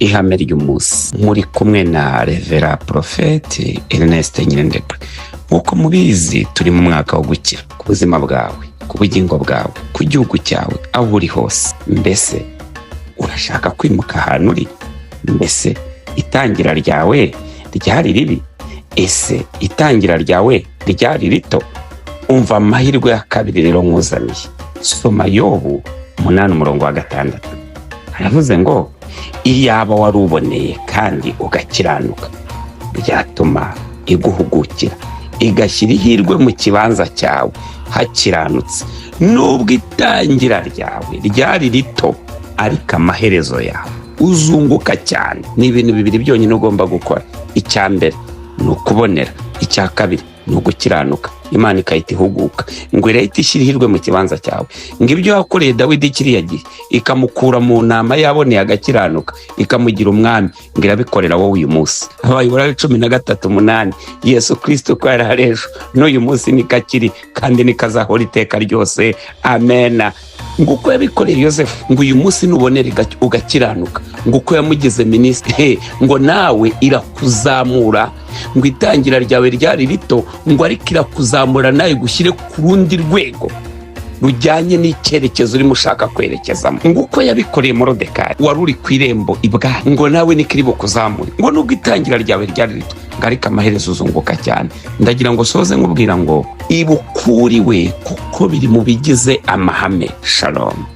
Ihame ry'umunsi, muri kumwe na Revera Porofeti Ernest Nyirindekwe. Nk'uko mubizi, turi mu mwaka wo gukira ku buzima bwawe, ku bugingo bwawe, ku gihugu cyawe, aho uri hose. Mbese urashaka kwimuka ahantu uri? Mbese itangira ryawe ryari ribi? Ese itangira ryawe ryari rito? Umva amahirwe ya kabiri rero nkuzaniye. Soma Yobu 8 umurongo wa 6. Aravuze ngo: "Iyaba wari uboneye kandi ugakiranuka, byatuma iguhugukira, igashyira ihirwe mu kibanza cyawe hakiranutse." Nubwo itangira ryawe ryari rito, ariko amaherezo yawe uzunguka cyane. Ni ibintu bibiri byonyine ugomba gukora. Icya mbere ni ukubonera, icya kabiri ni ugukiranuka. Imana ikahita ihuguka, ngo irahita ishyira ihirwe mu kibanza cyawe. Ngo ibyo yakoreye Dawidi kiriya gihe, ikamukura mu ntama yaboneye agakiranuka, ikamugira umwami, ngo irabikorera wowe uyu munsi. Abayobora 13:8: Yesu Kirisito ko yari ari ejo, n'uyu munsi niko akiri, kandi niko azahora iteka ryose. Amena. Ngo uko yabikoreye Yosefu, ngo uyu munsi nubonera ugakiranuka, ngo uko yamugize minisitiri, ngo nawe irakuzamura. Ngo itangira ryawe ryari rito, ngo ariko irakuzamura, nawe igushyire ku rundi rwego rujyanye n'icyerekezo urimo ushaka kwerekezamo. Ngo uko yabikoreye Morodekayi wari uri ku irembo ibwami, ngo nawe niko iri bukuzamure. Ngo nubwo itangira ryawe ryari rito, ngo ariko amaherezo uzunguka cyane. Ndagira ngo soze nkubwira ngo ibukuriwe, kuko biri mu bigize amahame. Shalom.